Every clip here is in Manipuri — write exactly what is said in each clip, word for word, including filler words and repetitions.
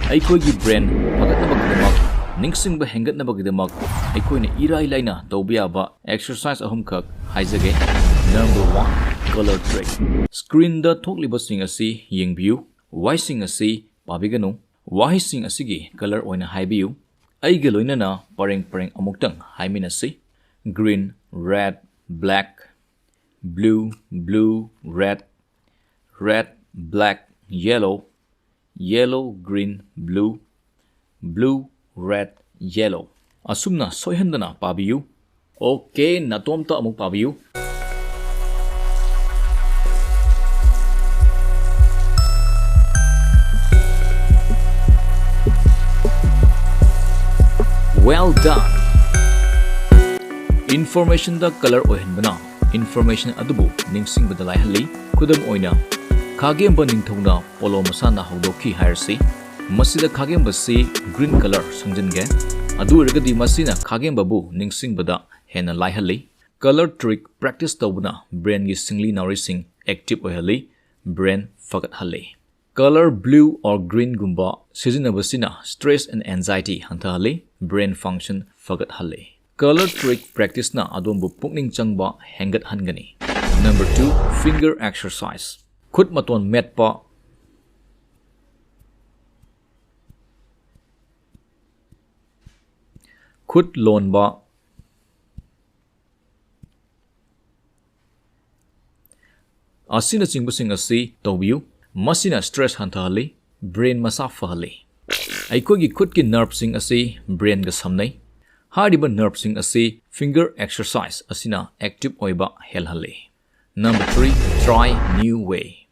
ꯑꯩꯈꯣꯏꯒꯤ brain ꯐꯒꯠꯅꯕꯒꯤꯗꯃꯛ, ꯅꯤꯡꯁꯤꯡꯕ ꯍꯦꯟꯒꯠꯅꯕꯒꯤꯗꯃꯛ ꯑꯩꯈꯣꯏꯅ ꯏꯔꯥꯏ ꯂꯥꯏꯅ ꯇꯧꯕ ꯌꯥꯕ exercise ꯑꯍꯨꯝꯈꯛ ꯍꯥꯏꯖꯒꯦ꯫ Number one, color trick꯫ Screenꯗ ꯊꯣꯛꯂꯤꯕꯁꯤꯡ ꯑꯁꯤ ꯌꯦꯡꯕꯤꯌꯨ꯫ ꯋꯥꯍꯩꯁꯤꯡ ꯑꯁꯤ ꯄꯥꯕꯤꯒꯅꯨ꯫ ꯋꯥꯍꯩꯁꯤꯡ ꯑꯁꯤꯒꯤ color ꯑꯣꯏꯅ ꯍꯥꯏꯕꯤꯌꯨ꯫ ꯑꯩꯒ ꯂꯣꯏꯅꯅ ꯄꯔꯦꯡ ꯄꯔꯦꯡ ꯑꯃꯨꯛꯇꯪ ꯍꯥꯏꯃꯤꯟꯅꯁꯤ꯫ Green, red, black, blue, blue, red, red, black, yellow, yellow, green, blue, blue, red, yellow꯫ ꯑꯁꯨꯝꯅ ꯁꯣꯏꯍꯟꯗꯅ ꯄꯥꯕꯤꯌꯨ꯫ Okay, ꯅꯇꯣꯝꯇ ꯑꯃꯨꯛ ꯄꯥꯕꯤꯌꯨ꯫ Well done! Informationꯗ color ꯑꯣꯏꯍꯟꯕꯅ information ꯑꯗꯨꯕꯨ ꯅꯤꯡꯁꯤꯡꯕꯗ ꯂꯥꯏꯍꯜꯂꯤ꯫ ꯈꯨꯗꯝ ꯑꯣꯏꯅ, ꯈꯥꯒꯦꯝꯕ ꯅꯤꯡꯊꯧꯅ polo ꯃꯁꯥꯟꯅ ꯍꯧꯗꯣꯛꯈꯤ ꯍꯥꯏꯔꯁꯤ꯫ ꯃꯁꯤꯗ ꯈꯥꯒꯦꯝꯕꯁꯤ green color ꯁꯪꯖꯤꯟꯒꯦ꯫ ꯑꯗꯨ ꯑꯣꯏꯔꯒꯗꯤ ꯃꯁꯤꯅ ꯈꯥꯒꯦꯝꯕꯕꯨ ꯅꯤꯡꯁꯤꯡꯕꯗ ꯍꯦꯟꯅ ꯂꯥꯏꯍꯜꯂꯤ꯫ Color trick practice ꯇꯧꯕꯅ brainꯒꯤ ꯁꯤꯡꯂꯤ ꯅꯥꯎꯔꯤꯁꯤꯡ active ꯑꯣꯏꯍꯜꯂꯤ, brain ꯐꯒꯠꯍꯜꯂꯤ꯫ Color blue or greenꯒꯨꯝꯕ ꯁꯤꯖꯤꯟꯅꯕꯁꯤꯅ stress and anxiety ꯍꯟꯊꯍꯜꯂꯤ, brain function ꯐꯒꯠꯍꯜꯂꯤ꯫ Color trick practiceꯅ ꯑꯗꯣꯝꯕꯨ ꯄꯨꯛꯅꯤꯡ ꯆꯪꯕ ꯍꯦꯟꯒꯠꯍꯟꯒꯅꯤ꯫ Number two, finger exercise꯫ ꯈꯨꯠ ꯃꯇꯣꯟ ꯃꯦꯠꯄ, ꯈꯨꯠ ꯂꯣꯟꯕ, ꯑꯁꯤꯅꯆꯤꯡꯕꯁꯤꯡ ꯑꯁꯤ ꯇꯧꯕꯤꯌꯨ꯫ ꯃꯁꯤꯅ stress ꯍꯟꯊꯍꯜꯂꯤ, brain ꯃꯁꯥ ꯐꯍꯜꯂꯤ꯫ ꯑꯩꯈꯣꯏꯒꯤ ꯈꯨꯠꯀꯤ nerveꯁꯤꯡ ꯑꯁꯤ brainꯒ ꯁꯝꯅꯩ꯫ ꯍꯥꯏꯔꯤꯕ nerveꯁꯤꯡ ꯑꯁꯤ finger exercise ꯑꯁꯤꯅ active ꯑꯣꯏꯕ ꯍꯦꯜꯍꯜꯂꯤ꯫ Number three, try new way꯫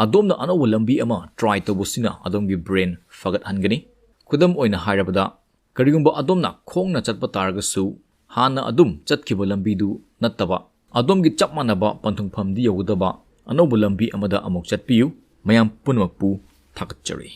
ꯑꯗꯣꯝꯅ ꯑꯅꯧꯕ ꯂꯝꯕꯤ ꯑꯃ try ꯇꯧꯕꯁꯤꯅ ꯑꯗꯣꯝꯒꯤ brain ꯐꯒꯠꯍꯟꯒꯅꯤ꯫ ꯈꯨꯗꯝ ꯑꯣꯏꯅ ꯍꯥꯏꯔꯕꯗ, ꯀꯔꯤꯒꯨꯝꯕ ꯑꯗꯣꯝꯅ ꯈꯣꯡꯅ ꯆꯠꯄ ꯇꯥꯔꯒꯁꯨ, ꯍꯥꯟꯅ ꯑꯗꯨꯝ ꯆꯠꯈꯤꯕ ꯂꯝꯕꯤꯗꯨ ꯅꯠꯇꯕ, ꯑꯗꯣꯝꯒꯤ ꯆꯞ ꯃꯥꯟꯅꯕ ꯄꯟꯊꯨꯡꯐꯝꯗꯤ ꯌꯧꯒꯗꯕ ꯑꯅꯧꯕ ꯂꯝꯕꯤ ꯑꯃꯗ ꯑꯃꯨꯛ ꯆꯠꯄꯤꯌꯨ꯫ ꯃꯌꯥꯝ ꯄꯨꯝꯅꯃꯛꯄꯨ ꯊꯥꯒꯠꯆꯔꯤ꯫